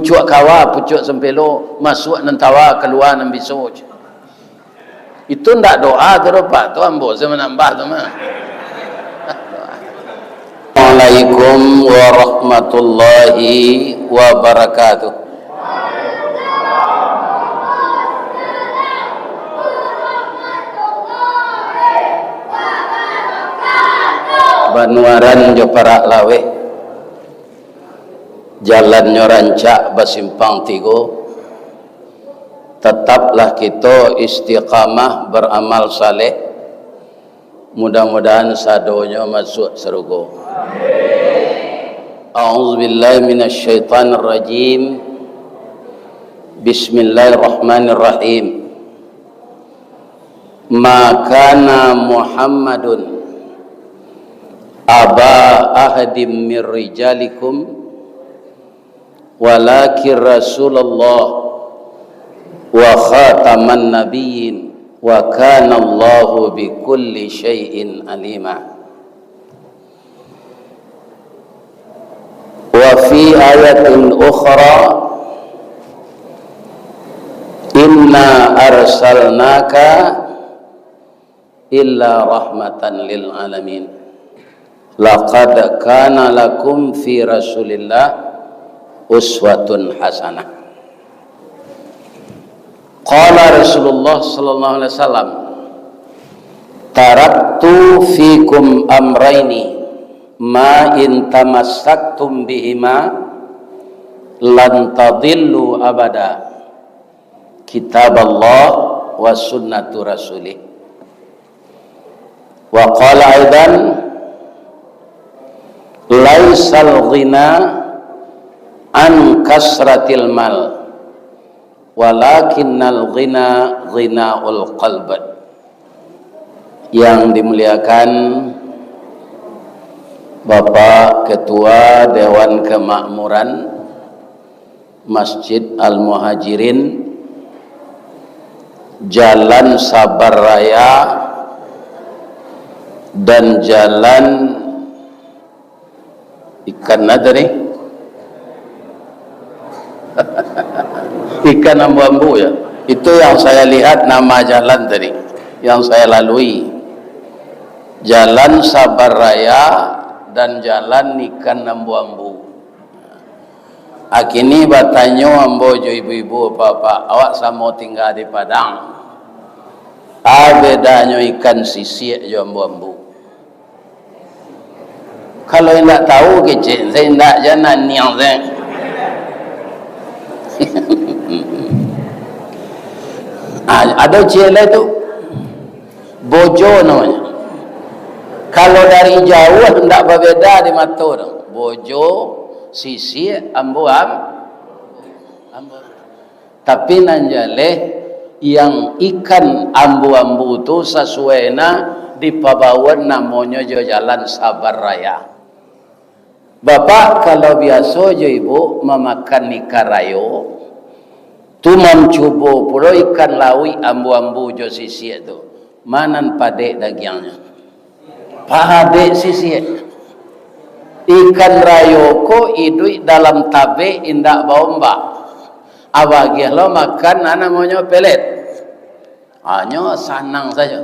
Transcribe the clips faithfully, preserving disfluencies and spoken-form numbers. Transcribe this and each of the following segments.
Pucuak kawa, pucuak sampelo, masuak nan tawa, kalua nan biso. Itu ndak doa tu doh, Pak. Tu ambo se manambah tu mah. Assalamualaikum warahmatullahi wabarakatuh. Banuaran jo parak laweh, jalannyo rancak basimpang tigo. Tataplah kito istiqamah baramal saleh. Mudah-mudahan sadonyo masuak sarugo. A'udzubillahi minasyaitonirrajim. Bismillahirrahmanirrahim. Ma kana Muhammadun aba ahadim mir rijalikum, walakin Rasulullah wa khataman nabiyyin, wa kana Allahu bikulli syai'in alima. Wa fi ayatin ukhra, inna arsalnaka illa rahmatan lil alamin. Laqad kana lakum fi Rasulillah uswatun hasanah. Qala Rasulullah sallallahu alaihi wasallam, "Taraktu fikum amraini, ma in tamassaktum bihima lan tadillu abada, kitaballah wa sunnatu rasulih." Wa qala aidan, "Laisal ghina an kasratil mal, walakinnal ghina ghinaul qalb." Yang dimuliakan Bapak Ketua Dewan Kemakmuran Masjid Al-Muhajirin, Jalan Sabar Raya, dan Jalan ikan apa tadi? Ikan ambu-ambu, ya. Itu yang saya lihat nama jalan tadi, yang saya lalui. Jalan Sabar Raya dan Jalan Ikan Ambu-ambu. Akini batanyo ambo jo ibu-ibu, bapak-bapak, awak samo tingga di Padang. A bedanyo ikan sisiak jo ambu-ambu? Kalau indak tahu, kecek se, indak jan naniang se. Ah, ado ciek lai tu. Bojo namonyo. Kalau dari jauah ndak babeda di mato tu. Bojo, sisiak, ambu-am-, ambu. Tapi nan jaleh, yang ikan ambu-ambu tu sasuai nah dipabawan namonyo jo Jalan Sabar Raya. Bapak, kalau biaso jo ibu mamakan ikan rayo, tu mancubo pulo ikan lauik ambu-ambu jo sisiak tu, ma nan padek dagiangnyo? Padek sisiak. Ikan rayo ko iduik dalam tabek indak baombak. Abagiah lo makan nan namonyo pelet. Hanyo sanang sajo.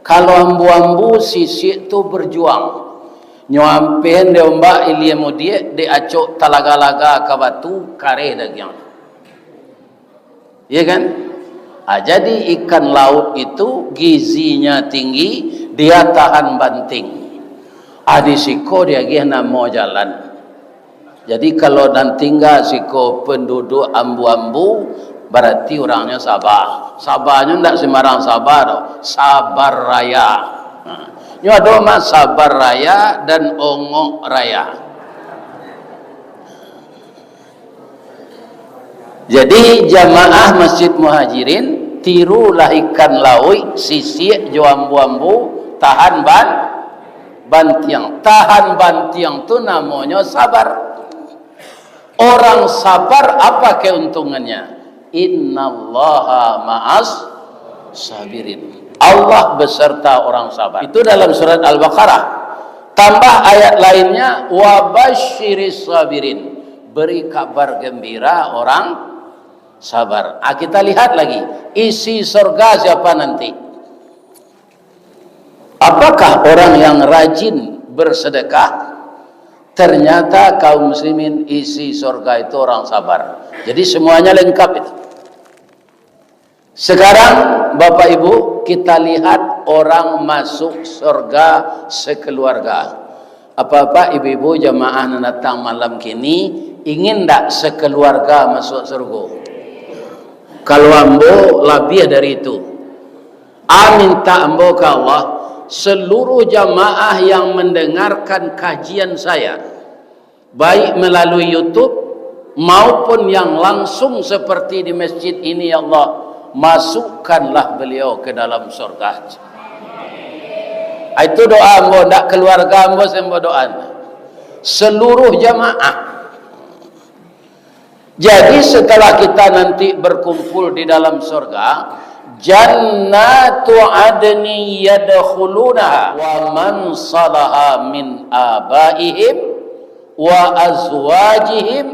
Kalau ambu-ambu, sisiak tu berjuang. Nyo ampihan dek ombak ilia mudiak, dek acok talaga-laga ka batu, kareh dagiang. Iya kan? Ah, jadi ikan laut itu gizinya tinggi, dia tahan banting. Ah, di siko diagiah namo jalan. Jadi, kalau nan tingga siko penduduk ambu-ambu, barati urangnyo saba. Sabanyo ndak sembarang saba doh, Sabar Raya. Nah, nyo ado mah Sabar Raya dan Ongok Raya. Jadi, jamaah Masjid Muhajirin, tirulah ikan lauik, sisiak jo ambu-ambu, tahan ban-, bantiang. Tahan bantiang tu namonyo sabar. Orang sabar apa keuntungannya? Innallaha ma'as sabirin. Allah beserta orang sabar. Itu dalam surat Al-Baqarah. Tambah ayat lainnya, "Wa basyiris sabirin." Beri kabar gembira orang sabar. Ah, kita lihat lagi, isi sorga siapa nanti? Apakah orang yang rajin bersedekah? Ternyata kaum muslimin, isi sorga itu orang sabar. Jadi semuanya lengkap itu. Sekarang, Bapak Ibu, kita lihat orang masuk sorga sekeluarga. Apak-apak, ibu-ibu, jamaah nan datang malam kini, ingin ndak sekeluarga masuk surga? Kalau ambo, labiah dari itu. A, minta ambo ka Allah, seluruh jamaah yang mendengarkan kajian saya, baik melalui YouTube maupun yang langsung seperti di masjid ini, ya Allah, masukkanlah beliau ke dalam surga. Itu doa ambo, ndak keluarga ambo sajo ambo doa. Seluruh jamaah. Jadi, setelah kita nanti berkumpul di dalam surga, jannatu adni yadkhulunaha wa man salaha min abaihim wa azwajihim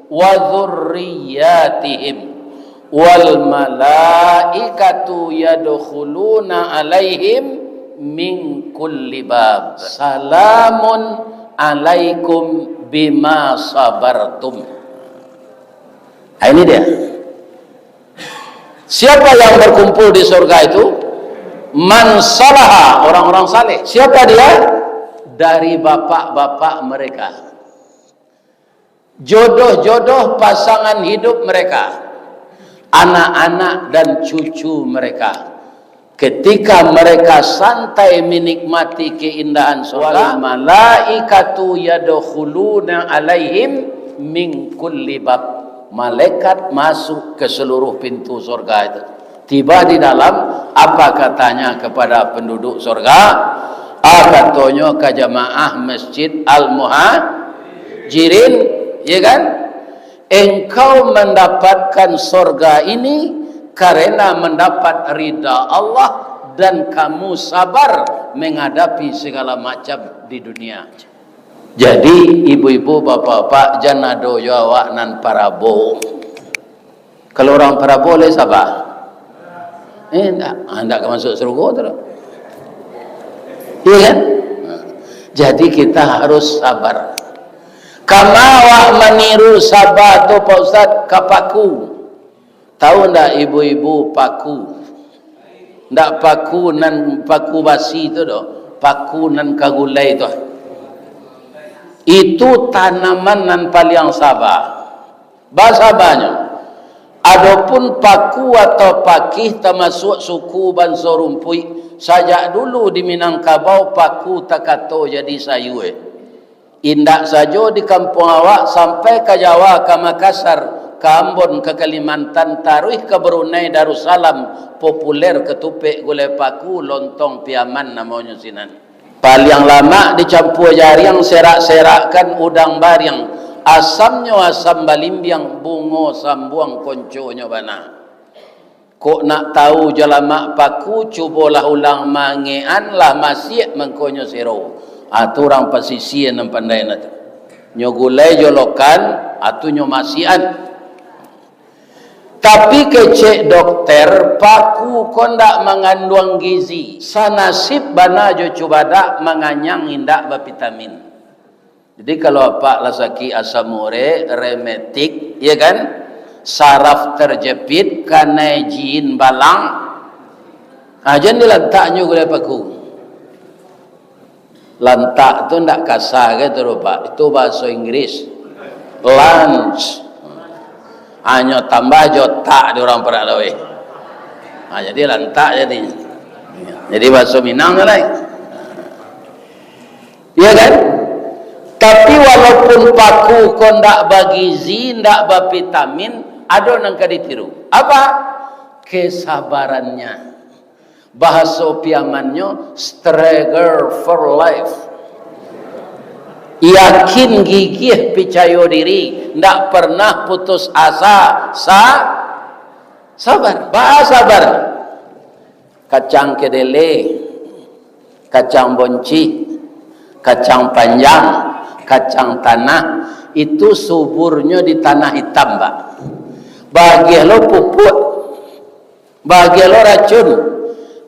wa dzurriyyatihim, wal malaikatu yadkhuluna alaihim min kulli bab, salamun alaikum bima sabartum. Nah, ini dia. Siapa yang berkumpul di surga itu? Man salaha, orang-orang saleh. Siapa dia? Dari bapak-bapak mereka. Jodoh-jodoh pasangan hidup mereka. Anak-anak dan cucu mereka. Ketika mereka santai menikmati keindahan surga, wal malaikatu yadkhuluna alaihim min kulli bab. Malaikat masuk ke seluruh pintu surga itu. Tiba di dalam, apa katanya kepada penduduk surga? A, katonyo ka jamaah Masjid Al-Muhajirin, ya kan? Engkau mendapatkan sorga ini karena mendapat ridha Allah dan kamu sabar menghadapi segala macam di dunia. Jadi, ibu-ibu, bapak-bapak, jan ado jo awak nan parabo. Kalau urang parabo lai sabar? Eh, indak. Ah, indak ka masuk surga tu doh. Iya kan? Jadi kita harus sabar. Kama awak maniru sabar tu, Pak Ustaz, ka paku. Tahu ndak ibu-ibu paku? Ndak paku nan paku basi tu doh, paku nan ka gulai tu. Itu tanaman nan paliang sabar. Basabanyo. Adopun paku atau pakih tamasuak suku banso rumpuik, sajak dulu di Minangkabau paku takato jadi sayua. Indak sajo di kampuang awak, sampai ka Jawa, ka Makassar, ka Ambon, ka Kalimantan, taruih ka Brunei Darussalam, populer katupek gulai paku, lontong Piaman namonyo sinan. Paliang lamak dicampua jariang, serak-serakkan udang bariang, asamnyo asam balimbiang, bungo sambuang konconyo bana. Kok nak tahu jo lamak paku, cubolah ulang mangekan, lah masiak mangkonyo siro. Ah, tu urang pasisia nan pandai nah tu. Nyo gulai jolokan, ah, tu nyo masiakan. Tapi kecek dokter, paku ko ndak manganduang gizi. Sanasib bana jo cubadak, manganyang indak bavitamin. Jadi, kalau apak lah sakik asam urek, rematik, ya kan, saraf terjepit, kanai jin balang, ah, jan dilantaknyo gulai paku. Lantak tu ndak kasa ka tu, Pak. Itu bahaso Inggris. Lunch. Hanyo tambah jo tak di urang Parak Laweh. Ah, jadi lantak jadi. Jadi bahaso Minang tu lai. Iya kan? Tapi walaupun paku ko ndak bagizi, ndak bavitamin, ado nan ka ditiru. Apa? Kesabarannya. Bahaso Piamannyo, struggle for life. Yakin, gigih, picayo diri, ndak pernah putus asa, sa-, sabar. Baa sabar? Kacang kedele, kacang boncih, kacang panjang, kacang tanah, Itu suburnyo di tanah itam, Pak. Bagian lo pupuk, bagian lo racun.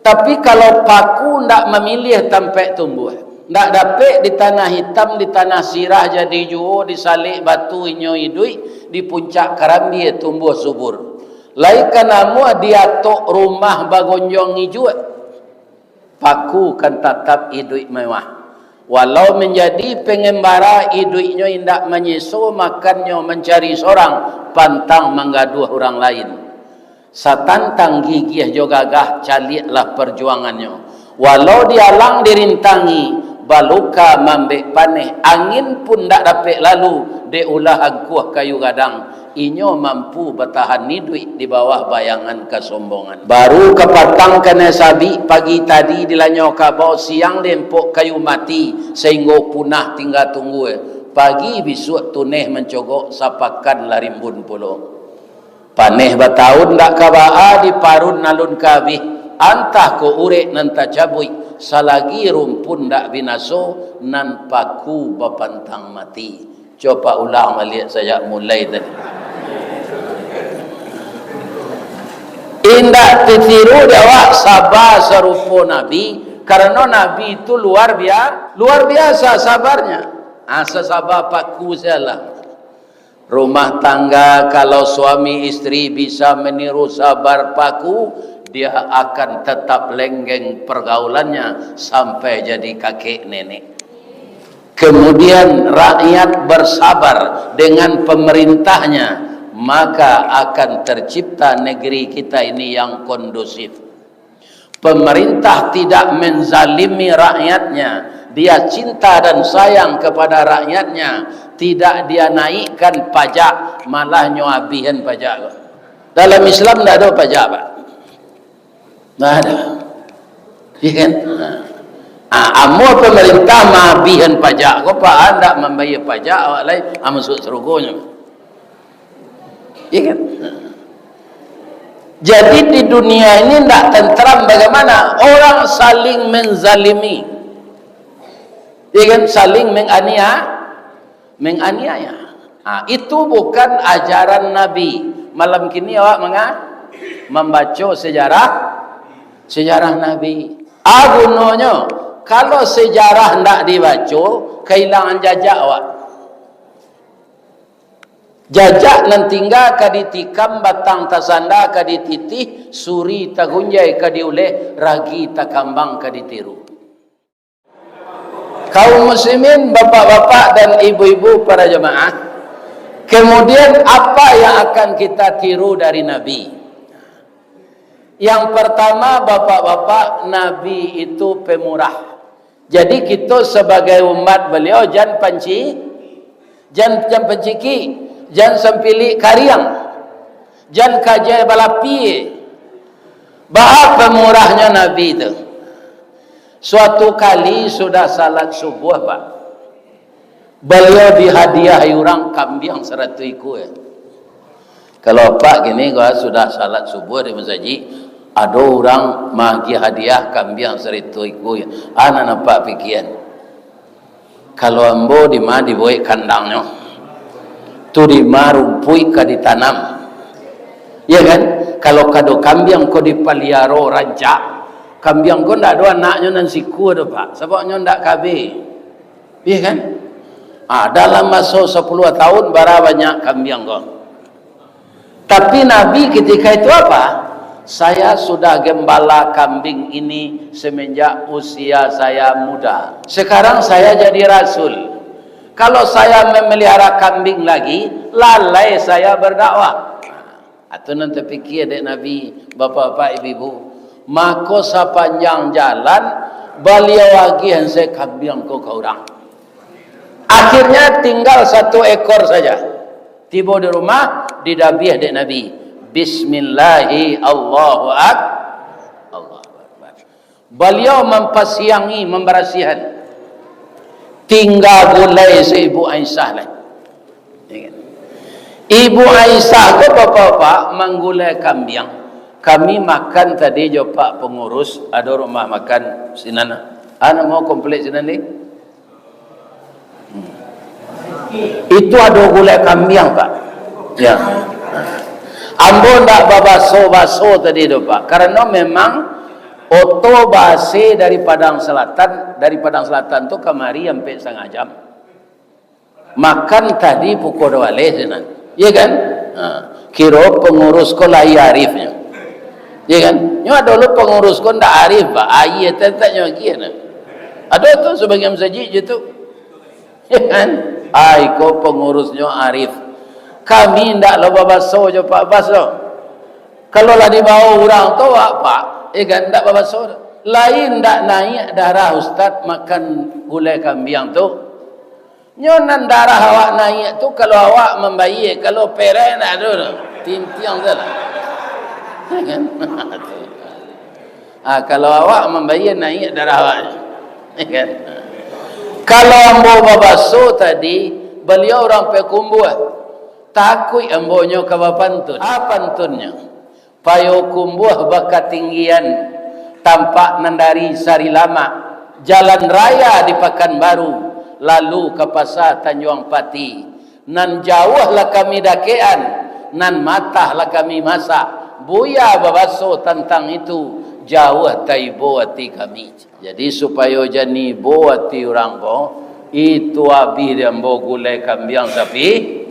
Tapi kalau paku ndak mamiliah tampek tumbuah, ndak dapek di tanah itam, di tanah sirah jadi juo, di salik batu inyo iduik, di puncak karambia tumbuah subur. Lai ka namuah di atok rumah bagonjong ijuak, paku kan tatap iduik mewah. Walau manjadi pangambara, iduiknyo indak manyeso, makannyo mancari sorang, pantang manggaduah urang lain. Satantang gigiah jo gagah, caliaklah parjuangannyo. Walau dialang dirintangi, baluka mambek paneh, angin pun ndak dapek lalu, dek ulah angkuah kayu gadang. Inyo mampu batahan iduik di bawah bayangan kasombongan. Baru kapatang kanai sabik, pagi tadi dilanyau kabau, siang diempok kayu mati, sainggo punah tingga tunggua. Pagi bisuak tuneh mancogok, sapakan lah rimbun pulo. Paneh batahun ndak ka baa, diparun alun ka abih, antah ko urek nan tacabuik, salagi rumpun ndak binaso, nan paku bapantang mati. Cubo ulang baliak sajak mulai tadi. Indak titiru dek awak saba sarupo Nabi, karano Nabi itu luar bia-, luar biasa sabarnya. Ah, sasaba paku sajolah. Rumah tangga, kalau suami istri bisa meniru sabar paku, dia akan tetap lenggeng pergaulannya sampai jadi kakek nenek. Kemudian rakyat bersabar dengan pemerintahnya, maka akan tercipta negeri kita ini yang kondusif. Pemerintah tidak menzalimi rakyatnya, dia cinta dan sayang kepada rakyatnya, tidak dia naikkan pajak, malah nyo abihan pajak ko. Dalam Islam ndak ado pajak, Pak. Ndak ado. Iya kan? Nah. Ah, amun pemerintah maabihan pajak ko, Pak, ndak mambayar pajak, awak lai, ah, masuk sarugonyo. Iya kan? Jadi di dunia ini ndak tentram bagaimana? Orang saling menzalimi. Iya kan? Saling mengania-, menganiaya. Ha, itu bukan ajaran Nabi. Malam kini awak manga-, mambaco sejarah, sejarah Nabi. Ah, gunonyo, kalau sejarah ndak dibaco, kahilangan jajak awak. Jajak nan tingga ka ditikam, batang tasanda ka dititih, suri tagunjai ka diuleh, ragi takambang ka ditiru. Kaum muslimin, bapak-bapak dan ibu-ibu para jamaah, kemudian apa yang akan kita tiru dari Nabi? Yang pertama, bapak-bapak, Nabi itu pemurah. Jadi, kito sabagai umat Baliau, jan panci-, jan, jan panciki, jan sampilik kariang, jan kajai balapie. Baa pamurahnyo Nabi tu. Suatu kali sudah salat subuah, Pak, Baliau dihadiahi urang kambiang saratuih ikua. Kalau apak kini ko sudah salat subuah di masajik, ado urang maagiah hadiah kambiang saratuih ikua, a nan apak pikian? Kalau ambo, dima dibuek kandangnyo? Tu dima rumpuik ka ditanam? Ya kan? Kalau kado kambiang ko dipaliaro rancak, kambiang ko ndak ado anaknyo nan sikua doh, Pak, sababnyo ndak ka abih. Iya kan? Ah, dalam maso sapuluah tahun, bara banyak kambiang ko. Tapi Nabi ketika itu apa? "Saya sudah gembala kambing ini semenjak usia saya muda. Sekarang saya jadi rasul. Kalau saya memelihara kambing lagi, lalai saya berdakwah." Atau nan tapikia dek Nabi, bapak-bapak, ibu-ibu. Mako, sapanjang jalan, Baliau agiah se kambiang ko ka urang. Akhirnya, tinggal satu ekor saja. Tibo di rumah, didabiah dek Nabi. Bismillahi, Allahu Ak-, Allahu Akbar. Baliau mampasiangi, mambarasiahan. Tingga gulai se Ibu Aisyah lai. Ya kan? Ibu Aisyah ko, bapak-bapak, manggulai kambiang. Kami makan tadi jo pak pangurus, ado rumah makan sinan. A namo komplek sinan ni? Hmm. Itu ado gulai kambiang, Pak. Ya. Ambo ndak babaso-baso tadi tu, Pak. Karano memang oto baase dari Padang Selatan, dari Padang Selatan tu kamari ampek satangah jam. Makan tadi pukua duo baleh sinan. Iya kan? Ha. Kiro pangurus ko lai arifnyo. Iya kan? Nyo ado lo pangurus ko ndak arif, Pak. Aia tetek nyo agiah nah. Ado tu sabagian masajik je tu. Iya kan? Ai ko pangurusnyo arif. Kami ndak lo babaso jo Pak Bas lo. Kalau lah dibawa urang tu, Pak, Pak, iya kan? Ndak babaso. Lain ndak naiak darah ustaz makan gulai kambiang tu. Nyo nan darah awak naiak tu, kalau awak mambayia, kalau perai ndak ado doh. Tintiang sajolah. Kan? Ah, kalau awak mambayia, naiak darah awak. Kan? Kalau ambo babaso tadi, baliau urang Payakumbuah. Takuik ambo nyo ka bapantun. Ah, pantunnyo. Payakumbuah bakatinggian, tampak nan dari Sarilamak, jalan raya di Pakanbaru, lalu ka Pasa Tanjuang Pati. Nan jauah lah kami dakekan, nan matah lah kami masak. Buya babaso tantang itu, jauah taibo ati kami. Jadi, supayo jan ibo ati urang ko, itu abih di ambo gulai kambiang sapi-,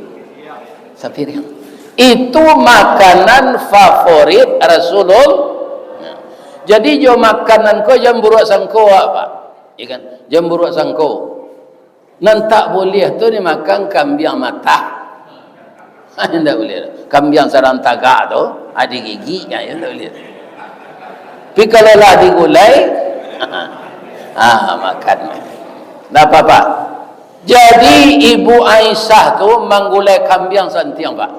sapiriang. Itu makanan favorit Rasulullah. Jadi, jo makanan ko jan buruak sangko awak, Pak. Ya kan? Jan buruak sangko. Nan tak buliah tu dimakan kambiang matah. Indak buliah. Kambiang sadang tagak tu, ah, digigik, ah, indak buliah. Tapi kalau lah digulai, ah, makan. Ndak apa-apa. Jadi, Ibu Aisyah tu manggulai kambiang santiang, Pak.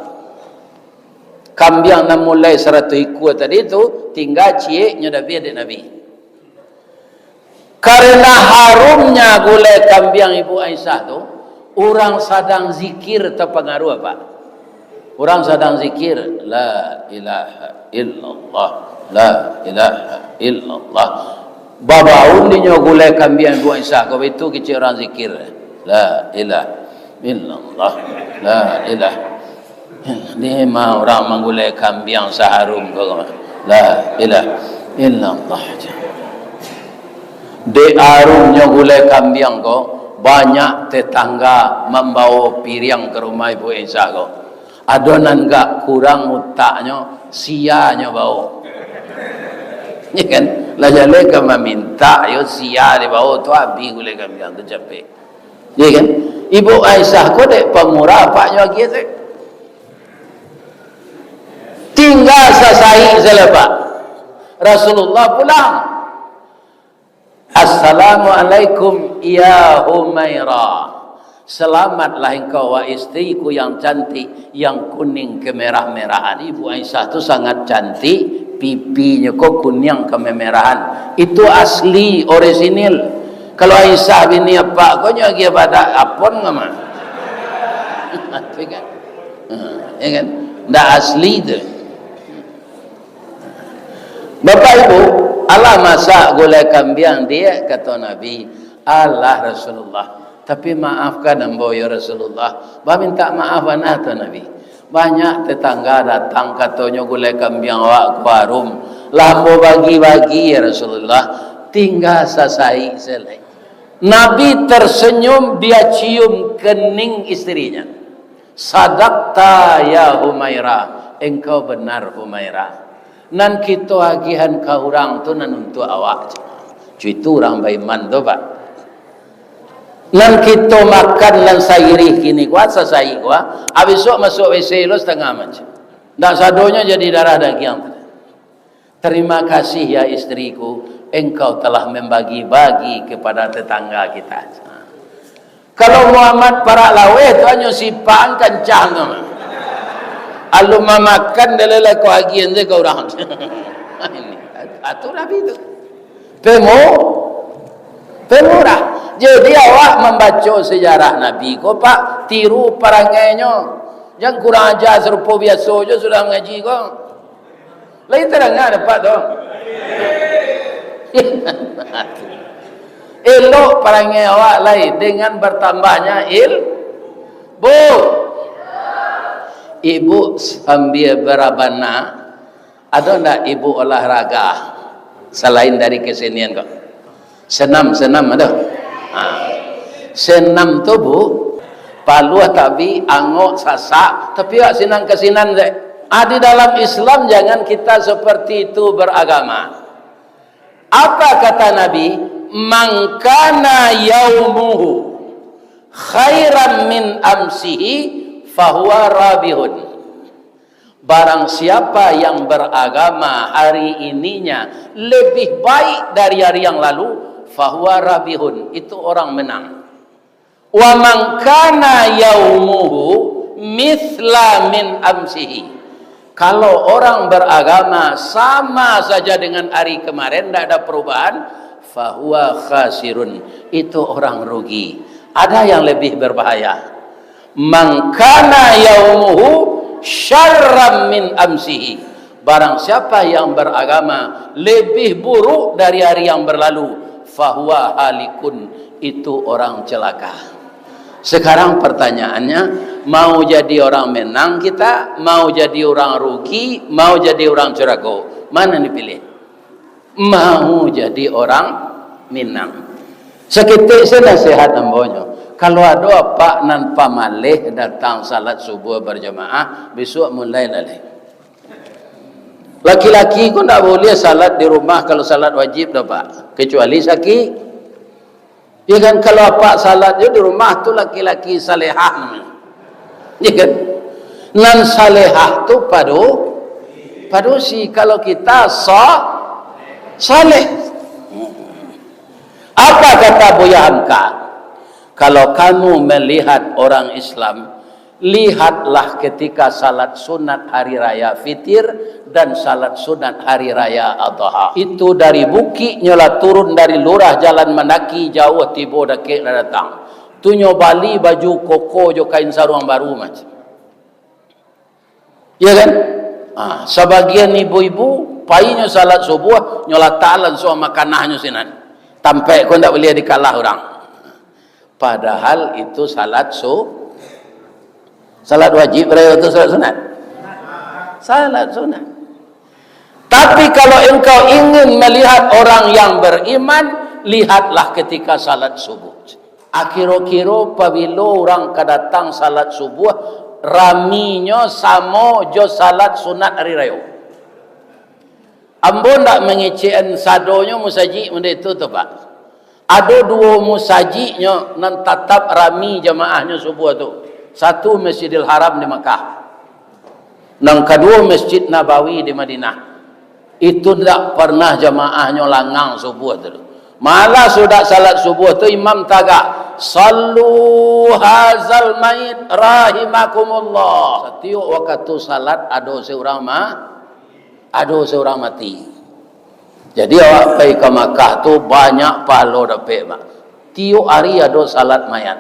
Kambiang nan mulai saratuih ikua tadi tu, tingga ciek nyo dabiah dek Nabi. Karena harumnya gulai kambiang Ibu Aisyah tu, urang sadang zikir tapangaruah, Pak. Urang sadang zikir, "La ilaha illallah, la ilaha illallah." Babaun dinyo gulai kambiang Ibu Aisyah, ko itu kecek urang zikir, "La ilaha illallah, la ilaha." Ni mah urang manggulai kambiang saharum ko. La ilaha illallah. Dek harumnyo gulai kambiang ko, banyak tetangga mambawo piriang ka rumah Ibu Aisyah ko. Ado nan gak kurang utaknyo, sianyo bawo. Ya kan? Lah jaleh ka mamintak, yo sia dibawo tu, abih gulai kambiang tu capek. Ya kan? Ibu Aisyah ko dek pamurah apaknyo agiah tu. Tingga sasaik sajo, Pak. Rasulullah pulang. "Assalamualaikum, ya Humaira." "Selamatlah engkau, wahai istriku yang cantik, yang kuning kemerah-merahan." Ibu Aisyah tu sangat cantik, pipinyo ko kuniang kememerahan. Itu asli, orisinil. Kalau Aisyah bini apak ko nyo agiah badak apon ngama. Ya kan? Ha, ya kan? Ndak asli tu. "Bapak Ibu, alah masak gulai kambiang, Diak?" kato Nabi. "Alah, Rasulullah. Tapi maafkan ambo, ya Rasulullah." Bamintak maaf bana tu Nabi. "Banyak tetangga datang, katonyo gulai kambiang awak ko harum. Lah ambo bagi-bagi, ya Rasulullah. Tingga sasaik sajo lai." Nabi tersenyum, dia cium kening istrinya. "Sadakta, ya Humaira, engkau benar, Humaira. Nan kito agihan ka urang tu nan untuak awak." Cuitu urang baiman tu, Pak. "Nan kito makan nan sairih kini ko, sasaik ko, abisuak masuak W C lo satangah macam. Ndak sadonyo jadi darah dagiang tu." "Terima kasih, ya istriku, engkau telah membagi-bagi kepada tetangga kita." Kalau Muhammad Parak Laweh tu hanyo sipakan kancang tu. Alun mamakan, dah lah ko agian tu ka urang. Atu Nabi tu. Pemo, pemurah. Jadi awak mambaco sejarah Nabi ko, Pak, tiru parangainyo. Jan kurang aja sarupo biaso jo sudah mangaji ko. Lai tadanga dek Apak tu? Elok parangai awak lai dengan bertambahnya il-, Bu, ibu sambia barabana, ado ndak ibu olahraga salain dari kesenian ko? Senam, senam ado. Ha. Senam tu, Bu, paluah tabi, angok, sasak, tapi awak sinan ka sinan se. Ah, di dalam Islam jangan kita seperti itu beragama. Apa kata Nabi? "Man kana yaumuhu khairan min amsihi, fahuwa rabihun." Barang siapa yang beragama hari ininya lebih baik dari hari yang lalu, fahuwa rabihun, itu orang menang. "Wa man kana yaumuhu mithla min amsihi." Kalau orang beragama sama saja dengan hari kemarin, tidak ada perubahan, fahuwa khasirun, itu orang rugi. Ada yang lebih berbahaya. "Man kana yaumuhu syarran min amsihi." Barang siapa yang beragama lebih buruk dari hari yang berlalu, fahuwa halikun, itu orang celaka. Sekarang pertanyaannya, mau jadi orang menang kita, mau jadi orang rugi, mau jadi orang curako? Mana dipilih? Mau jadi orang menang. Saketek se nasihat ambo nyo. Kalau ado apak nan pamaleh datang salat subuh berjamaah, besok mulai laleh. Laki-laki ko ndak boleh salat di rumah kalau salat wajib doh, Pak. Kecuali sakik. Ya kan, kalau apak salat jo di rumah tu laki-laki salehah namanya. Ya kan? Nan salehah tu padu-, padusi. Kalau kita sa-, saleh. Apa kata Buya Hamka? Kalau kamu melihat orang Islam, lihatlah ketika salat sunat hari raya Fitir dan salat sunat hari raya Adha. Itu dari bukiknyo lah turun dari lurah jalan mandaki, jauah tibo dakek lah datang. Tu nyo bali baju koko jo kain saruang baru macam. Ya kan? Ah, sabagian ibu-ibu, painyo salat subuh, nyo latak langsung makanahnyo sinan. Tampek ko ndak boleh dikalah urang. Padahal itu salat su-, salat wajib, raya tu salat sunat. Salat sunat. Tapi kalau engkau ingin melihat orang yang beriman, lihatlah ketika salat subuh. Akiro-kiro pabilo urang ka datang salat subuh, raminyo samo jo salat sunat hari rayo. Ambo ndak mangecekan sadonyo musajik model itu tu, Pak. Ado duo musajiknyo nan tatap rami jamaahnyo subuh tu. Satu Masjidil Haram di Makkah. Nan kaduo Masjid Nabawi di Madinah. Itu ndak pernah jamaahnyo langang subuh tu. Malah sudah salat subuh tu imam tagak, "Sallu hazal mait rahimakumullah." Satiok wakatu salat ado seurang ma-, ado seurang mati. Jadi awak pai ka Makkah tu banyak pahalo dapek, Pak. Tiok ari ado salat mayat.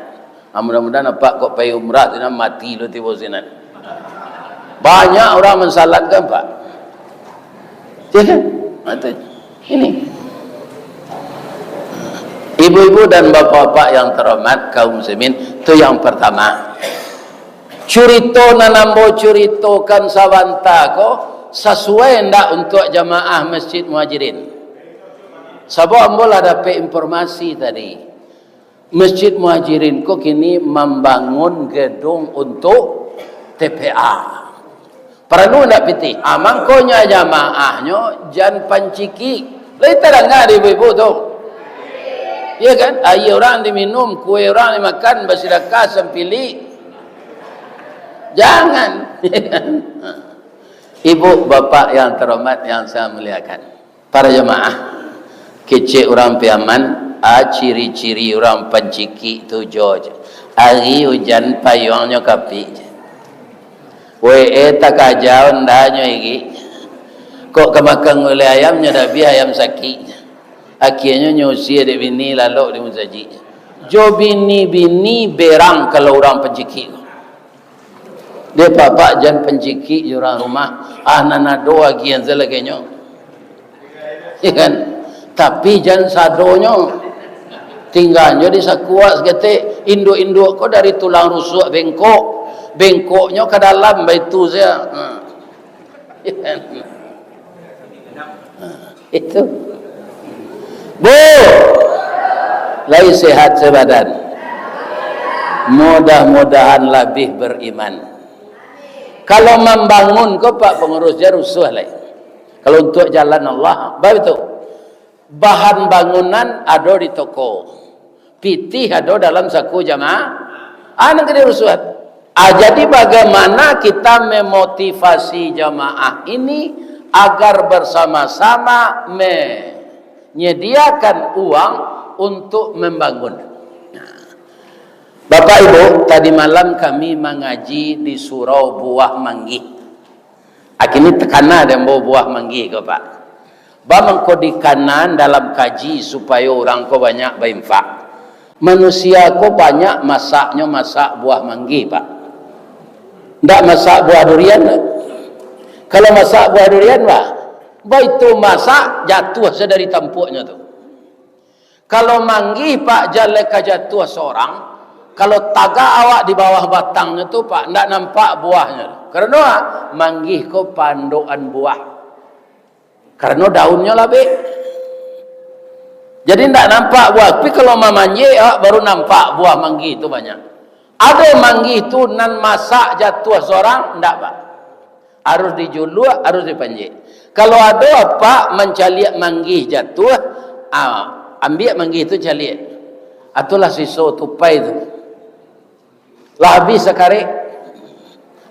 Ah, mudah-mudahan apak kok pai umrah sinan mati lo tibo sinan. Banyak urang mansalatkan, Pak. Ya kan? Nah, tu. Ini. Ibu-ibu dan bapak-bapak yang terhormat, kaum muslimin, tu yang pertama. Curito nan ambo curitokan sabanta ko sasuai ndak untuak jamaah Masjid Muhajirin? Sabab ambo lah dapek informasi tadi. Masjid Muhajirin ko kini mambangun gedung untuk T P A. Paralu ndak pitih? Ah, mangkonyo jamaahnyo jan pancikik. Lai tadanga dek ibu-ibu tu? Iya kan? Aia urang diminum, kue urang dimakan, basidakah sampilik. Jangan. Ibu, bapak yang terhormat, yang saya muliakan. Para jamaah, kecek urang Piaman, a, ciri-ciri urang pancikik tu jo je. Ari ujan payuangnyo kapik je. Wee takaja ondanyo igik. Kok ka makan gulai ayam, nyo dabiah ayam sakik je. Akienyo nyo usie dek bini lalok di musajik je. Jo bini-bini berang kalau urang pancikik ko. Dek bapak jan pancikik jo urang rumah. Ah, nan ado agian salagianyo. Ya kan? Tapi jan sadonyo. Tingganyo di sakuak saketek. Induak-induak ko dari tulang rusuk bengkok, bengkoknyo ka dalam baitu sajo. Ha. Itu. Bu, lai sehat sabadan. Mudah-mudahan labiah beriman. Kalau mambangun ko, Pak Pangurus, jan rusuah lai. Kalau untuak jalan Allah, baitu. Bahan bangunan ado di toko, pitih ado dalam saku jamaah, ah, nan ka dirusuahan. Ah, jadi bagaimana kita memotivasi jamaah ini agar bersama-sama menyediakan uang untuk membangun? Nah, Bapak Ibu, tadi malam kami mangaji di surau Buah Manggih. Kini takana dek ambo buah manggih ko, Pak. Ba mangko dikana dalam kaji supayo urang ko banyak bainfak. Manusia ko banyak masaknyo masak buah manggih, Pak. Ndak masak buah durian, Pak. Kalau masak buah durian, Pak, baitu masak, jatuah se dari tampuaknyo tu. Kalau manggih, Pak, jan lai ka jatuah sorang, kalau tagak awak di bawah batangnyo tu, Pak, ndak nampak buahnyo. Karano, ah, manggih ko pandokan buah. Karano daunnyo labek. Jadi, ndak nampak buah. Tapi kalau mamanjek, awak baru nampak buah manggih tu banyak. Ado manggih tu nan masak jatuah sorang, ndak, Pak. Harus dijuluak, harus dipanjek. Kalau ado apak mancaliak manggih jatuah, ah, ambiak manggih tu caliak. Ah, tu lah siso tupai tu. Lah abih sakarek.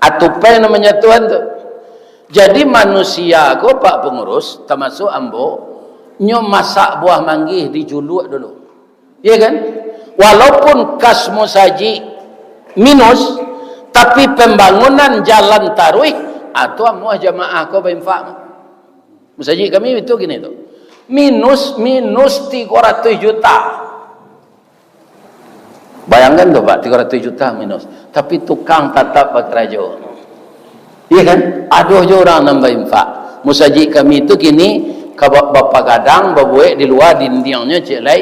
Ah, tupai nan manjatuahan tu. Jadi manusia ko, Pak Pangurus, tamasuak ambo, nyo masak buah manggih dijuluak dulu. Ya kan? Walaupun kas musajik minus, tapi pambangunan jalan taruih, ah, tu amuah jamaah ko bainfak. Musajik kami itu kini tu. Minus, minus tigo ratuih juta. Bayangkan tu, Pak, tigo ratuih juta minus. Tapi tukang tatap bakarajo. Iya kan? Ado jo urang nan bainfak. Musajik kami tu kini ka ba-, bapagadang, babuek di lua, dindiangnyo ciek lai,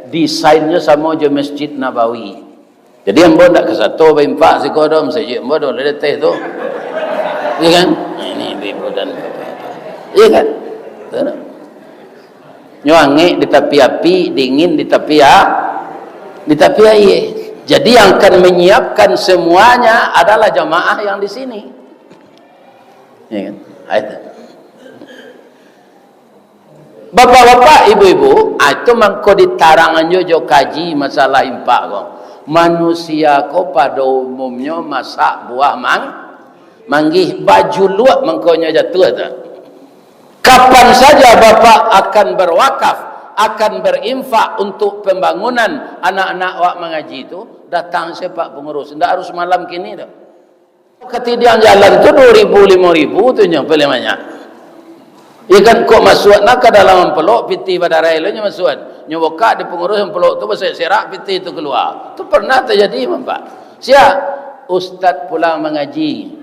desainnyo samo jo Masjid Nabawi. Jadi ambo ndak kasato bainfak siko doh, musajik ambo doh lah di ateh tu. Iya kan? Nah, ini ibu-ibu dan bapak-bapak. Iya kan? Tu nah. Nyo angek di tapi api, dingin di tapi a-, di tapi aia. Jadi, yang akan menyiapkan semuanya adalah jamaah yang di sini. Ya kan? Ah, itu. Bapak-bapak, ibu-ibu, ah, itu mangko ditarangan jo, jo kaji masalah infak ko. Manusia ko pado umumnyo masak buah mang-, manggih, bajuluak mangkonyo jatuah tu. Kapan saja Bapak akan berwakaf, akan berinfak untuk pembangunan anak-anak awak mangaji tu, datang se Pak Pangurus. Ndak harus malam kini tu. Katidiang jalan tu duo ribu, limo ribu tu nyo paling banyak. Iya kan, kok masuak nak ka dalam ampelok, pitih badarai lo nyo masuak. Nyo bukak di pangurus ampelok tu, baserak-serak pitih tu kalua. Tu pernah tajadi, Bapak. Sia? Ustaz pulang mangaji.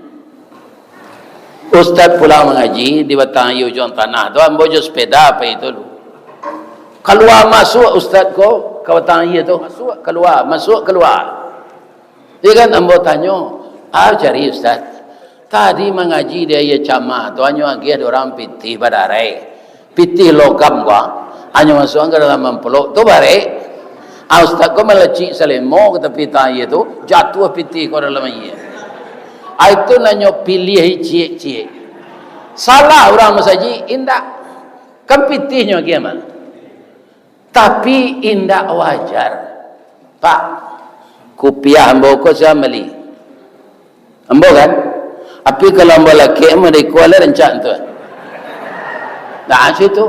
Ustaz pulang mangaji di batang aia ujuang tanah tu, ambo jo sepeda pai tu lu. Kalua masuak ustaz ko ka batang aia tu, masuak kalua, masuak kalua. Iya kan, ambo tanyo, "Ah, cari ustaz. Tadi mangaji di aia camah tu, anyo agiah dek urang pitih badarai. Pitih logam ko, anyo masuakan ka dalam ampelok tu barek. Ah, ustaz ko malacik salemo ka tapi tang aia tu, jatuah pitih ko dalam aia." Ah, itu nan nyo piliah ciek-ciek. Salah urang musajik? Indak. Kan pitihnyo agiah mah. Tapi indak wajar. Pak, kupiah ambo ko sia bali? Ambo kan? Tapi kalau ambo lakek mah dari kuala rancak tu. Nah, situ.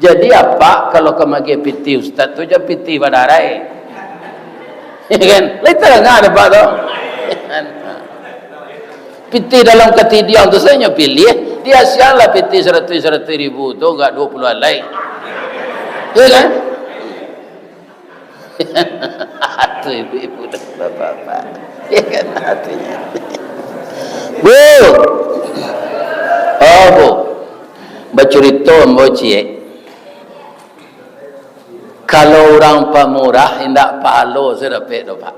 Jadi apak kalau ka magiah pitih ustaz tu, jan pitih badarai. Ya kan? Lai tarang ado, Pak, tu. Pitih dalam katidiang tu sajo nyo piliah, diasianlah pitih saratuih-saratuih ribu tu, agak duo puluah alai. Ya kan? Tu ibu-ibu dan bapak-bapak. Ya kan artinya? Bu. Oh, Bu. Bacurito ambo ciek. Kalau Urang pamurah indak pahalo se dapek doh, Pak.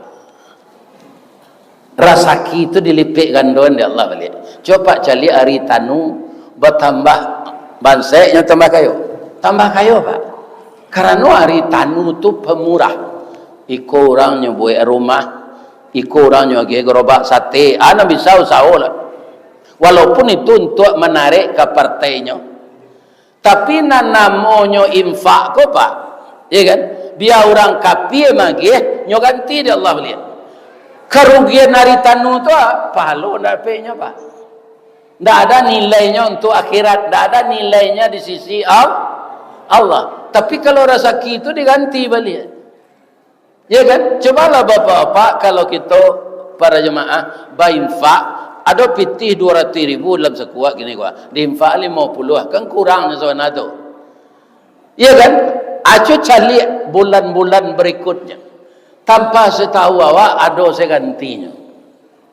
Rasaki tu dilipek gandoan dek Allah baliak. Cubo Pak caliak ari tanu batambah banseknyo tambah kayo. Tambah kayo, Pak. Karano ari tanu tu pamurah. Iko urang nyo buek rumah, iko urang nyo agiah garobak sate, ah, nan bisa usaho lah. Walaupun itu untuak manarek ka partainyo. Tapi nan namonyo infak ko, Pak, ya kan? Bia urang kapia magiah, nyo ganti dek Allah baliak. Karugian ari tanu tu, ah, pahalo ndak dapeknyo, Pak. Ndak ada nilainyo untuak akhirat, ndak ada nilainyo di sisi Al-, Allah. Tapi kalau rasaki tu diganti baliak. Ya kan? Cubolah bapak-bapak, kalau kito para jemaah bainfak, ado pitih duo ratuih ribu dalam sakuak kini ko, diinfak limo puluah, kan kurang sabana tu. Ya kan? Acu caliak bulan-bulan berikutnya. Tanpa satahu awak, ado se gantinyo.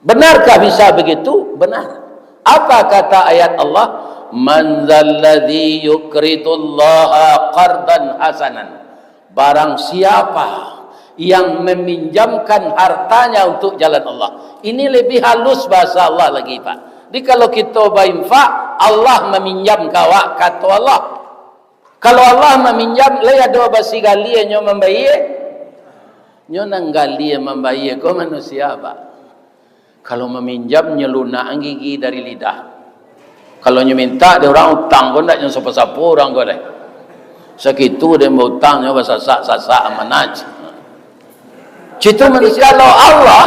Benarkah bisa begitu? Benar. Apa kata ayat Allah? "Man dzalladzi yuqridullaha qardan hasanan." Barang siapa yang meminjamkan hartanya untuk jalan Allah. Ini lebih halus bahasa Allah lagi, Pak. Jadi, kalau kito bainfak, Allah maminjam ka awak, kato Allah. Kalau Allah maminjam, lai ado basigalia nyo mambayia? Nyo nan galia mambayia ko manusia, Pak. Kalau maminjam, nyo lunak gigi dari lidah. Kalau nyo minta dek urang utang ko, ndak nyo sapo-sapo urang ko deh. Sakitu deh bautang, nyo basasak-sasak amanah. Citu manusia. Kalau Allah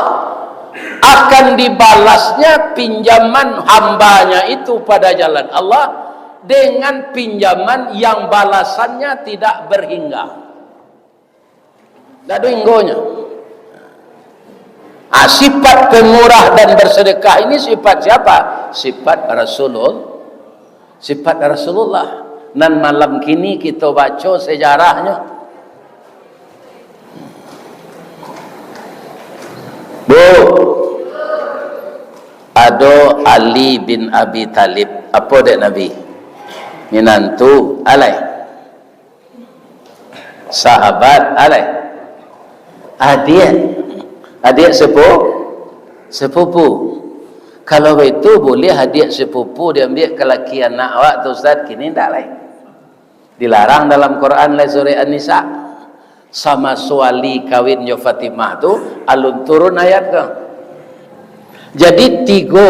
akan dibalasnya pinjaman hambanya itu pada jalan Allah dengan pinjaman yang balasannya tidak berhingga. Ndak ado hinggonyo. Ah, sifat pemurah dan bersedekah ini sifat siapa? Sifat Rasulul-, sifat Rasulullah. Nan malam kini kito baco sejarahnyo. Bu, ado Ali bin Abi Thalib. Apo dek Nabi? Minantu, alai. Sahabat, alai. Adiak. Adiak sepu-, sepupu. Kalau baitu, buliah adiak sepupu diambiak ka laki anak awak tu, Ustaz? Kini ndak lai. Dilarang dalam Quran, lai surah An-Nisa. Samaso Ali kawin jo Fatimah tu, alun turun ayat tu. Jadi, tigo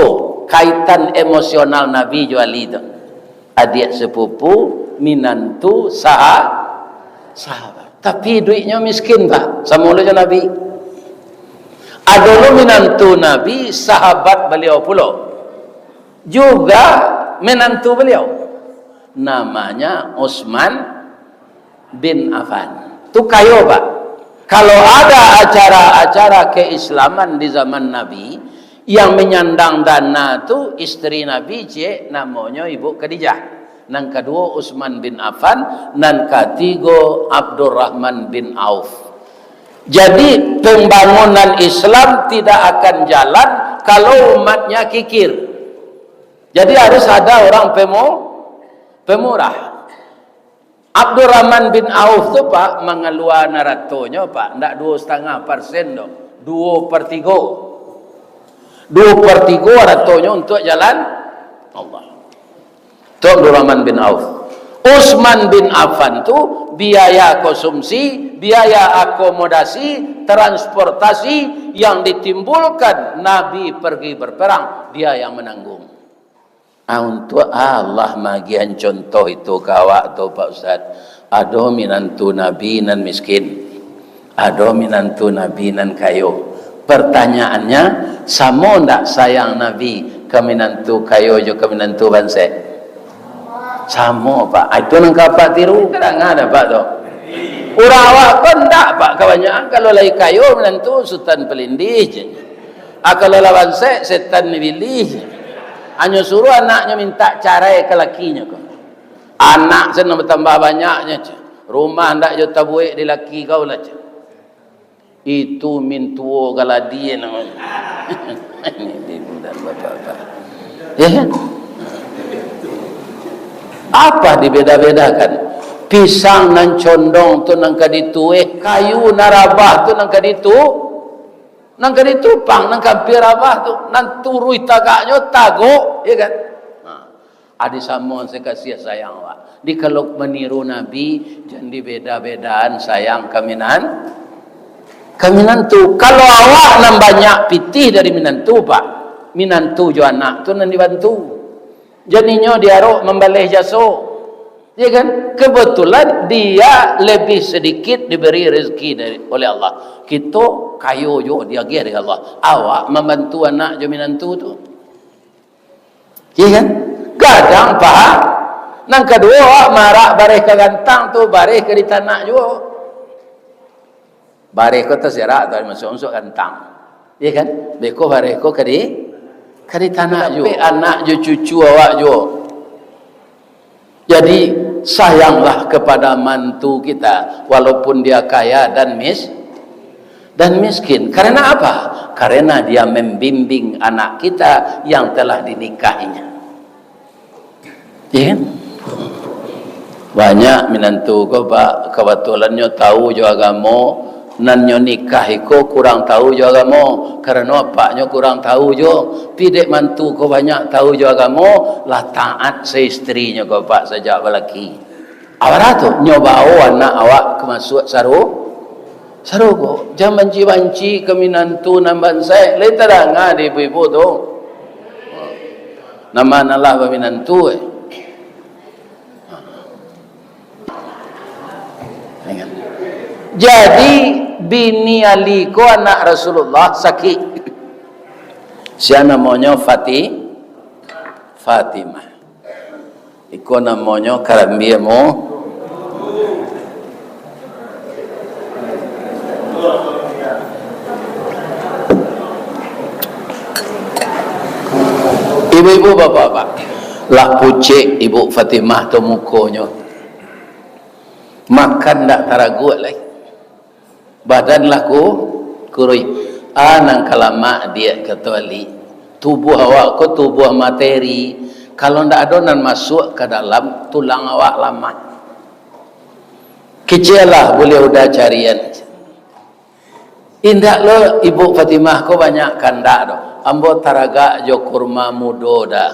kaitan emosional Nabi jo Ali tu. Adiak sepupu, minantu, saha-, sahabat. Tapi iduiknyo miskin, Pak. Samo lo jo Nabi. Ado lo minantu Nabi, sahabat baliau pulo. Juga minantu baliau. Namanya Utsman bin Affan. Tu kayo, Pak. Kalau ada acara-acara keislaman di zaman Nabi, yang menyandang dana tu isteri Nabi, ciek, namonyo Ibu Khadijah. Nan kaduo Utsman bin Affan, nan katigo Abdurrahman bin Auf. Jadi, pembangunan Islam tidak akan jalan kalau umatnya kikir. Jadi, harus ada orang pemo-, pemurah. Abdurrahman bin Auf tu, Pak, mangaluakan aratonyo, Pak, ndak duo setengah persen doh, duo per tigo. Duo per tigo aratonyo untuak jalan Allah. Tu Abdurrahman bin Auf. Utsman bin Affan tu, biaya konsumsi, biaya akomodasi, transportasi yang ditimbulkan Nabi pergi berperang, dia yang menanggung. Ah, untuak Allah maagiahan contoh itu ka awak tu, Pak Ustaz. Ado minantu Nabi nan miskin, ado minantu Nabi nan kayo. Pertanyaannya, samo ndak sayang Nabi ka minantu kayo jo ka minantu bansaik? Samo, Pak. Ah, itu nan ka Apak tiru, kadang ada, Pak, tu. Urang awak ko ndak, Pak, kabanyakan kalau lai kayo minantu Sutan Palindih je. Ah, kalau lah bansaik, setan ni bilih. Hanyo suruah anaknyo mintak carai ka lakinyo ko. Anak se nan batambah banyaknyo, ceh. Rumah ndak jo tabuek di laki kau lah, ceh. Itu mintuo galadian. Ini ibu dan bapak-bapak. Ya kan? Apa dibeda-bedakan? Pisang nan condong tu nan ka ditueh, kayu nan rabah tu nan ka ditu-, nan ka ditupang, nan ka ampia rabah tu, nan turuih tagaknyo, tagok, ya kan? Ha. Adi samo se kasih sayang awak. Di kalau maniru Nabi, jan dibeda-bedaan sayang ka minan-, ka minantu. Kalau awak nan banyak pitih dari minantu, Pak, minantu jo anak tu nan dibantu. Jan inyo diarok mambaleh jaso. Ya kan? Kebetulan dia lebih sedikit diberi rezeki dari, oleh Allah. Kito kayo juo diagiah dari Allah. Awak mambantu anak jo minantu tu. Ya kan? Gadang paha. Nan kaduo, awak marak bareh ka gantang tu, bareh ka ditanak juo. Bareh ko tasirak tu, masuak-masuak gantang. Ya kan? Beko bareh ko ka di, ka ditanak juo. Sampai anak jo cucu awak juo. Jadi, sayanglah kepada mantu kita, walaupun dia kaya dan mis-, dan miskin. Karena apa? Karena dia membimbing anak kita yang telah dinikahinya. Ya kan? Banyak minantu ko, Pak, kabatulannyo tahu jo agamo, nan nyo nikah iko kurang tahu jo agamo, karano apaknyo kurang tahu jo. Pi dek mantu ko banyak tahu jo agamo, lah taat saistrinyo ko, Pak, sajak balaki. Awak tu, nyo bawo anak awak ka masuak saru-, sarugo. Jan banci-banci ka minantu nan bansaik, lai tadanga di ibu-ibu tu. Nama nan lah baminantu, eh. Jadi, bini Ali ko anak Rasulullah sakik. Sia namonyo Fati-, Fatimah. Iko namonyo karambia mu. Ibu-ibu, bapak-bapak, lah pucek Ibu Fatimah tu mukonyo. Makan ndak taraguak lai. Badan lah ku-, kuruih. Ah, nan ka lamak, Diak, kato Ali. Tubuah awak ko tubuah materi. Kalau ndak ado nan masuak ka dalam, tulang awak lamah. Keceklah buliah uda carian. Indak lo, Ibu Fatimah ko banyak kandak doh. Ambo taragak jo kurma mudo dah.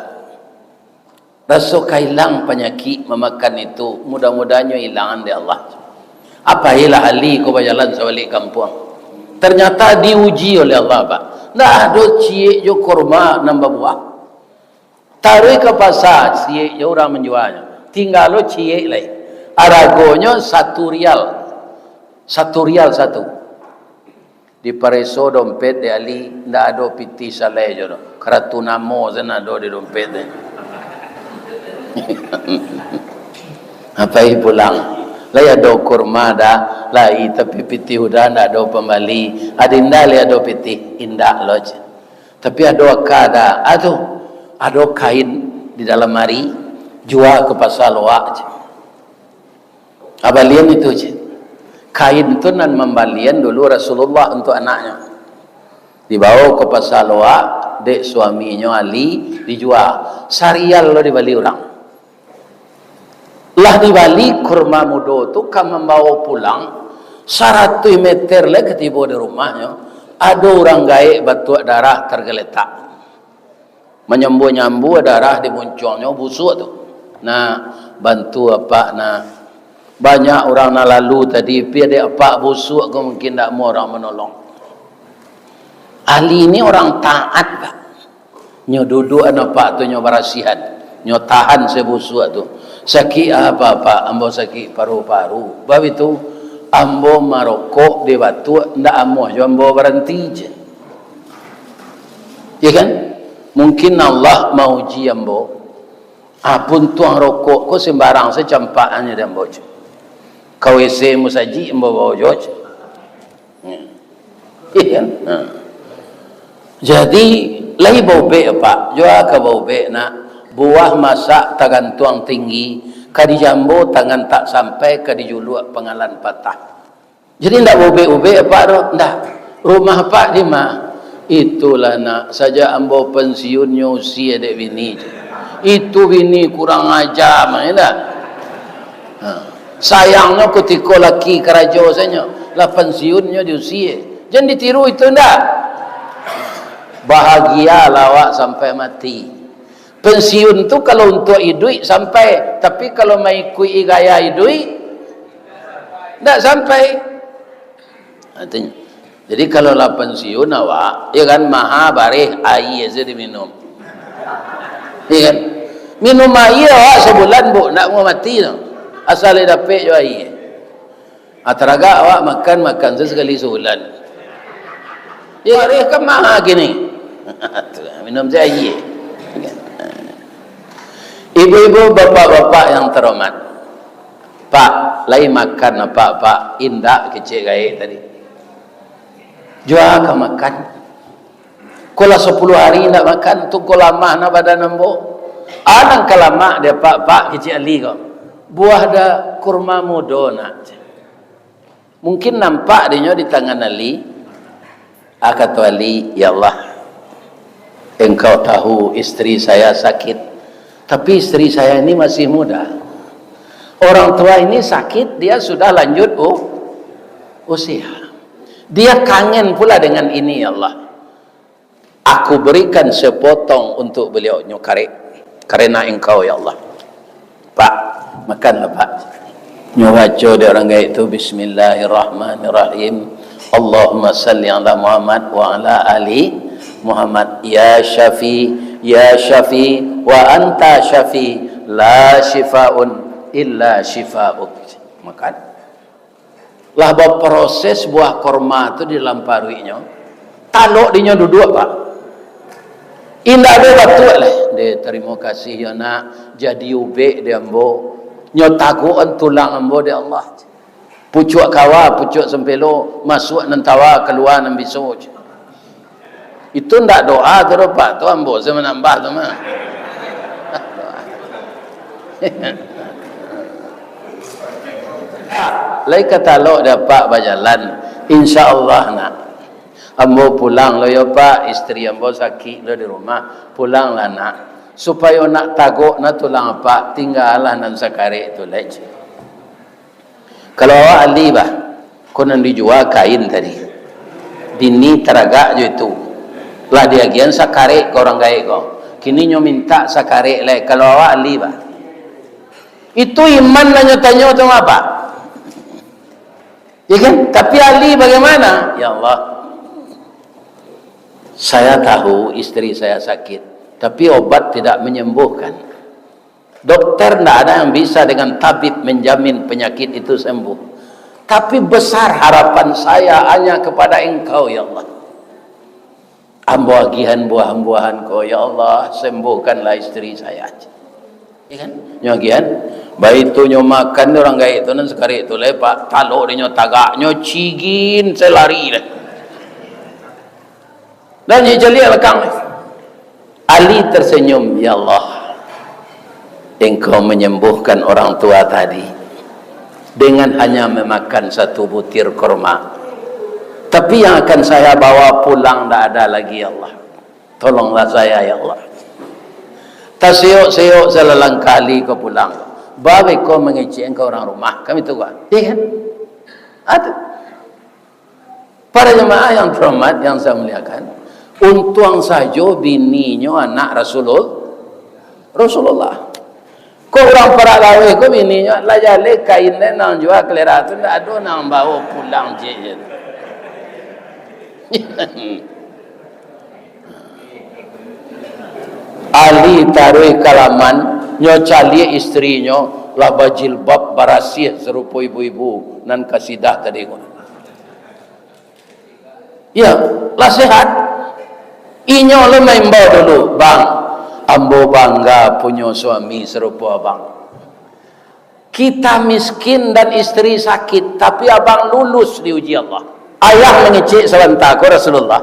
Raso ka ilang panyakik mamakan itu, mudah-mudahan nyo ilangan dek Allah. Apolah Ali ko bajalan sabalik kampuang. Ternyata diuji oleh Allah, Pak. Ndak ado ciek jo kurma nan babuah. Taruih ka pasa, ciek jo urang manjualnyo. Tingga lo ciek lai. Aragonyo satu rial. Satu rial satu. Dipareso dompet dek Ali, ndak ado pitih salai jo doh. Karatu namo se nan ado di dompet tu. Pai pulang. Lai ado kurma dah, lai, tapi pitih uda ndak ado pambali. Adi indak lai ado pitih, indak lo, ceh. Tapi ado aka dah, ado kain di dalam ari, jua ka pasa Loak, ceh. Ah, balian itu, ceh. Kain tu nan mambalian dulu Rasulullah untuak anaknyo. Dibawo ka pasa Loak dek suaminyo Ali, dijua. Sarial lo dibali urang. Lah dibali kurma mudo tu, ka mambawo pulang, saratuih meter lai ka tibo di rumahnyo, ado urang gaek batuak darah targaletak. Manyambu-nyambu darah di muncuangnyo, busuak tu. Nah, bantu apak, nah. Banyak urang nan lalu tadi, pi dek apak busuak ko mungkin ndak amuah urang manolong. Ali ni urang taat, Pak. Nyo duduakan apak tu, nyo barasiahan. Nyo tahan se busuak tu. Sakik apo, Pak? Ambo sakik paru-paru. Bab itu, ambo marokok di batuak, ndak amuah jo ambo baranti, ceh. Ya kan? Mungkin Allah mauji ambo. Ah, puntuang rokok ko sembarang se campak an dek ambo, ceh. Ka WC musajik ambo bawo juo, ceh. Hmm. Iya kan? Ha. Jadi, lai baubek, Pak. Jua ka baubek, nak. Buah masak tagantuang tinggi, ka dijambo tangan tak sampai, ka dijuluak pangalan patah. Jadi, ndak baubek-ubek, Pak, doh. Ndak. Rumah Pak di ma? Itulah, nak. Sajak ambo pensiun, nyo usia dek bini. Itu bini kurang aja, mah, ya ndak? Ha. Sayangnyo kutiko laki karajo sajo, lah pansiunnyo diusie. Jan ditiru itu ndak. Bahagialah awak sampai mati. Pensiun tu kalau untuak iduik sampai, tapi kalau maikuik gaya iduik, ndak sampai. Artinyo, jadi kalau lah pensiun awak, ya kan, maha bareh aia sajo diminum. Ya kan? Minum aia awak sabulan, Bu, ndak mau mati tu. Asal dapek jo aia. Ah, taragak awak makan, makan sajo sakali sabulan. Ya, bareh kan maha kini. Tu, minum sajo aia. Ibu-ibu, bapak-bapak yang terhormat, Pak, lai makan apak, Pak? Indak, kecek gaek tadi. Jua ka makan. Ko lah sapuluah hari indak makan, tu ko lamah na badan ambo. Anan ka lamak di apak, Pak, kecek Ali ko. Buah da kurma mudo nak. Mungkin nampak dinyo di tangan Ali. Ah, kato Ali, "Ya Allah, Engkau tahu istri saya sakit, tapi istri saya ini masih muda. Orang tua ini sakit, dia sudah lanjut u-, usia. Dia kangen pula dengan ini, ya Allah. Aku berikan sepotong untuk beliau," nyo karek, "karena Engkau, ya Allah. Pak, makanlah, Pak." Nyo baco dek urang gaek tu, "Bismillahirrahmanirrahim. Allahumma salli ala Muhammad wa ala ali Muhammad. Ya Syafi, ya Syafi, wa anta Syafi, la syifaun illa syifauk." Makan. Lah baproses buah korma tu di dalam paruiknyo, talok dinyo duduak, Pak. Indak ado batuak lai. "Deh, tarimo kasih yo, Nak, jadi ubek di ambo. Nyo tagokan tulang ambo dek Allah. Pucuak kawa, pucuak sampelo, masuak nan tawa, kalua nan biso." Itu ndak doa tu doh, Pak, tu ambo se manambah tu mah. Lai ka talok dek apak bajalan, insya Allah, Nak. Ambo pulang lo yo, Pak, istri ambo sakik lo di rumah. Pulanglah, Nak, supayo nak tagok na tulang apak, tinggalah nan sakarek tu lai. Kalau awak Ali, bah, ko nan dijua kain tadi. Bini taragak jo itu. Lah diagiahan sakarek ka urang gaek ko. Kini nyo mintak sakarek lai. Kalau awak Ali, bah. Itu iman nan nyo tanyo tu apak. Ya kan? Tapi Ali bagaimana? "Ya Allah, saya tahu istri saya sakit, tapi obat tidak menyembuhkan. Dokter ndak ada yang bisa dengan tabib menjamin penyakit itu sembuh. Tapi besar harapan saya hanya kepada Engkau, ya Allah. Ambo agiahan buah-buahan ko, ya Allah, sembuhkanlah istri saya." Ya kan? Nyo agiahan. Baitu nyo makan, urang gaek tu nan sakarek tu lai, Pak, talok dinyo tagak, nyo cigin, se lari lai. Dan dicaliak balakang. Ali tersenyum, "Ya Allah, Engkau menyembuhkan orang tua tadi dengan hanya memakan satu butir kurma. Tapi yang akan saya bawa pulang ndak ada lagi, ya Allah. Tolonglah saya, ya Allah." Taseyok-seyok salalangkah Ali ko pulang. Babeko mangecek ka urang rumah. Kami tu, Pak. Iya kan? Atu. Para jemaah yang terhormat, yang saya muliakan, untuang sajo bininyo anak Rasulul-, Rasulullah. Kok urang parak laweh ko bininyo, lah jaleh kain den nan jua kalera tu, ndak ado nan bao pulang je. Ali taruih ka laman, nyo caliak istrinyo, lah bajilbab barasiah sarupo ibu-ibu nan kasidah tadi ko. Ya, lah sehat. Inyo lo maimbau dulu, "Bang, ambo bangga punyo suami sarupo abang. Kita miskin dan istri sakit, tapi abang lulus diuji Allah." Ayah mangecek sabanta ko, "Rasulullah,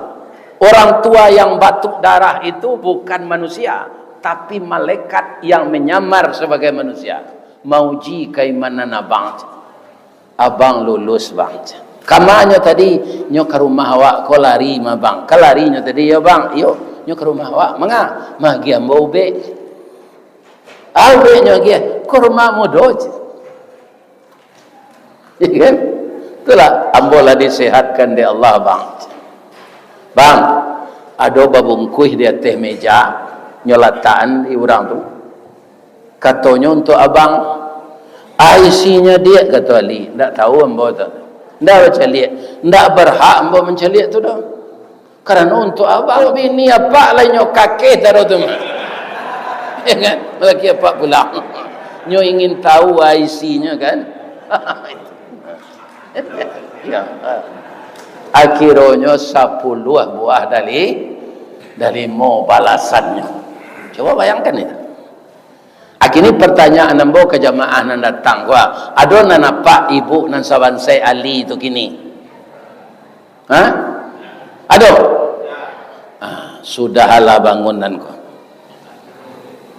orang tua yang batuk darah itu bukan manusia, tapi malaikat yang menyamar sebagai manusia, mauji kaimanan abang." "Abang lulus, Bang." "Kamanyo tadi?" "Nyo ka rumah awak ko lari mah, Bang." "Ka lari nyo tadi?" "Iyo, Bang." "Iyo, nyo ka rumah awak." "Manga?" "Maagiah ambo ubek." "Ah, ubek nyo agiah?" "Kurma mudo." Iya kan? Itulah, ambo lah disehatkan dek Allah, Bang. Bang, ado babungkuih di ateh meja, nyo latakan di urang tu. Katonyo untuak abang. "Ah, isinyo, Diak," kato Ali. "Ndak tahu ambo tu. Ndak bacaliak. Ndak berhak ambo mancaliak tu doh. Karano untuak abang, bini apak lai nyo kakeh taro tu mah." Ya kan? Laki apak pulang. Nyo ingin tahu ah isinyo kan? Ya. Akhironyo sapuluah buah dari, dari limo balasannyo. Coba bayangkan itu. Akini pertanyaan ambo ka jamaah nan datang ko, ah. Ado nan nampak ibu nan sabansai Ali tu kini? Ha? Ado? Ah, sudahlah bangunan ko.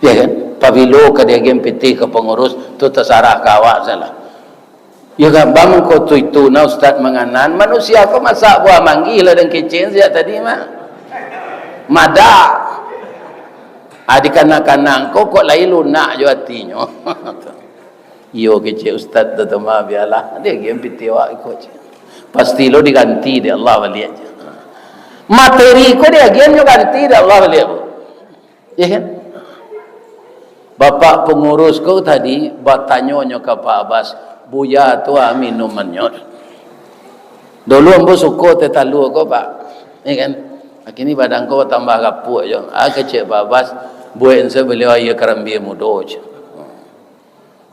Ya kan? Pabilo ka diagian pitih ka pangurus, tu tasarah ka awak salah. Ya kan, bang, ko tu itu nah Ustaz manganan, manusia ko masak buah manggih lah dan kecek siap tadi mah. Madak. Ah, dikanak-kanak ko kok lai lunak jo atinyo. Iyo kecek Ustaz tu, tu mah bialah. Dia game piti awak iko je. Pasti lo diganti dek Allah baliak je. Materi ko dia game nyo ganti dek Allah baliak. Ya kan? Bapak pangurus ko tadi batanyo nyo ka Pak Abbas, "Buya tu ah minumannyo." Dulu ambo suko teh talua ko, Pak. Ya kan? Kini badan ko tambah gapuak jo. Ah, kecek Pak Abbas, buek se baliau aia karambia mudo je.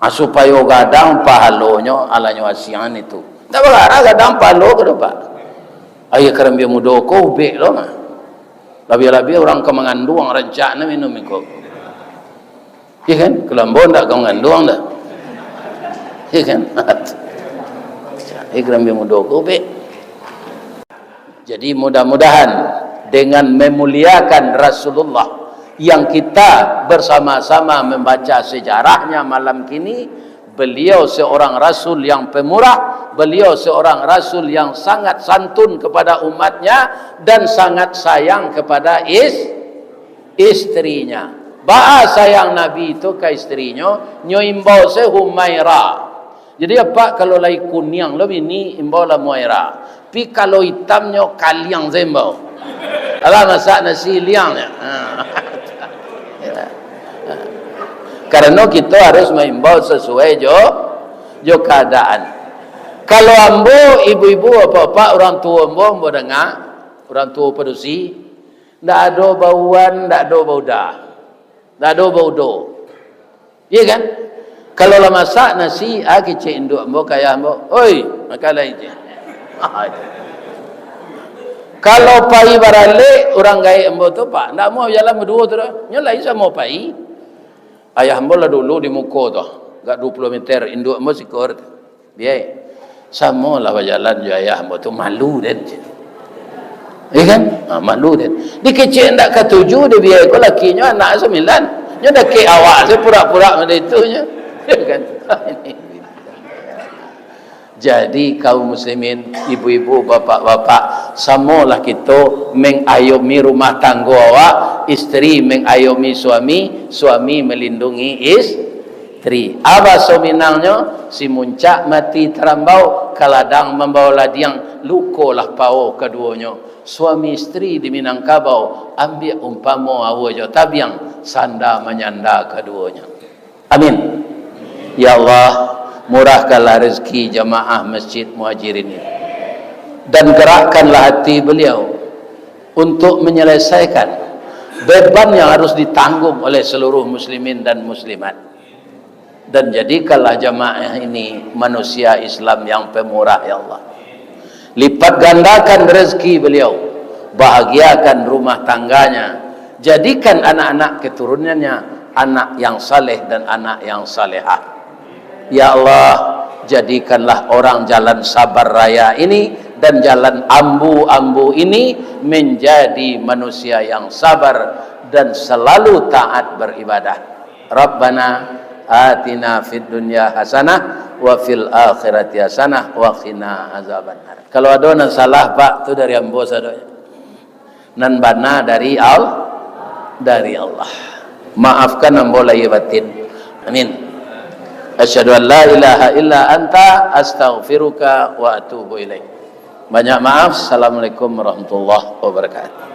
Ah, supayo gadang pahalonyo, alanyo asian itu. Ndak bagarah gadang pahalo ko doh, Pak. Aia karambia mudo ko ubek lo mah. Labiah-labiah urang ka manganduang rancak na minum iko. Iya kan? Kalau ambo ndak ka manganduang dah. Iya kan? Aia karambia mudo ko ubek. Jadi, mudah-mudahan dengan memuliakan Rasulullah yang kita bersama-sama membaca sejarahnya malam kini, beliau seorang rasul yang pemurah, beliau seorang rasul yang sangat santun kepada umatnya dan sangat sayang kepada is-, istrinya. Baa sayang Nabi itu ka istrinyo, nyo imbau se Humaira. Jadi, apak kalau lai kuniang lo bini, imbau lah Humaira. Pi kalau itamnyo kaliang se imbau. Alah masak nasi liangnyo. Ha. Karano kito harus maimbau sasuai jo, jo kaadaan. Kalau ambo, ibu-ibu, bapak-bapak, urang tuo ambo, ambo danga, urang tuo padusi, ndak ado bauan, ndak ado bauda, ndak ado baudo. Iya kan? Kalau lah masak nasi, ah, kecek induak ambo, ka ayah ambo, "Oi, makan lai je." Kalau pai baralek, urang gaek ambo tu, Pak, ndak amuah bajalan baduo tu doh. Nyo lai samo pai. Ayah ambo lah dulu di muko tu, agak duo puluah meter, induak ambo siko tu. Biai. Samo lah bajalan jo ayah ambo tu, malu den. Iya kan? Ha, malu den. Dikecek ndak katuju dek biai ko lakinyo, anak sambilan. Nyo dakek awak se pura-pura macam itu nyo. Iya kan? Jadi, kaum muslimin, ibu-ibu, bapak-bapak, samolah kito mengayomi rumah tanggo awak, isteri mengayomi suami, suami melindungi is-, isteri. Apo baso Minangnyo, si muncak mati tarambau, ka ladang mambao ladiang, lukolah pao kaduonyo. Suami isteri di Minangkabau, ambiak umpamo aua jo tabiang, sanda manyanda kaduonyo. Amin. Ya Allah, murahkanlah rezeki jamaah Masjid Muhajirin ini. Dan gerakkanlah hati beliau untuk menyelesaikan beban yang harus ditanggung oleh seluruh muslimin dan muslimat. Dan jadikanlah jamaah ini manusia Islam yang pemurah, ya Allah. Lipat gandakan rezeki beliau, bahagiakan rumah tangganya, jadikan anak-anak keturunannya anak yang saleh dan anak yang salehah. Ya Allah, jadikanlah orang jalan sabar raya ini dan jalan ambu-ambu ini menjadi manusia yang sabar dan selalu taat beribadah. Rabbana atina fid dunya hasanah wa fil akhirati hasanah wa qina azabannar. Kalau ado nan salah, Pak, tu dari ambo sadonyo. Nan bana dari Al-, dari Allah. Maafkan ambo lahir batin. Amin. Asyhadu an la ilaha illa anta, astaghfiruka wa atubu ilaik. Banyak maaf. Assalamualaikum warahmatullahi wabarakatuh.